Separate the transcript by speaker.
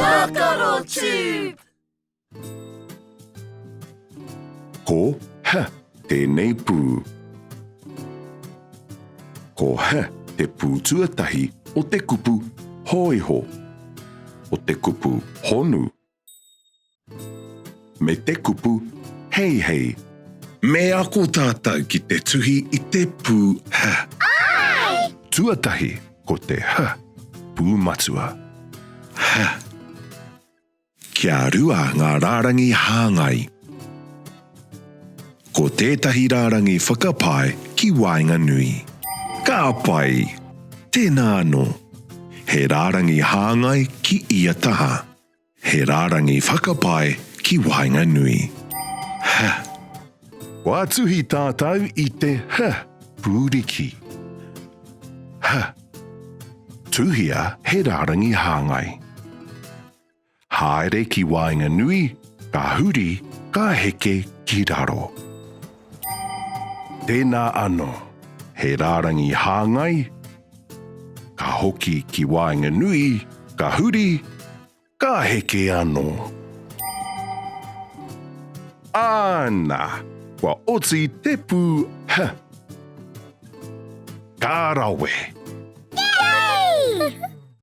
Speaker 1: Tākaro Tube!
Speaker 2: Ko H tēnei pū. Ko H te pū tuatahi o te kupu hōiho, o te kupu honu, me te kupu heihei. Me ako tātou ki te tuhi i te pū H.
Speaker 1: Āe!
Speaker 2: Tuatahi ko te H pū matua. H. Kia rua ngā rārangi hāngai. Ko tētahi rārangi whakapae ki waenganui. Ka pai! Tēnā anō. He rārangi hāngai ki ia taha. He rārangi whakapae ki waenganui. H. Kua tuhi tātou i te H pūriki. H. Tuhia he rārangi hāngai. Haere ki waenganui, ka huri, ka heke ki raro. Tēnā anō, he rārangi hāngai, ka hoki ki waenganui, ka huri, ka heke anō. Āna, kua oti te pū H. Ka rawe!
Speaker 1: Yay!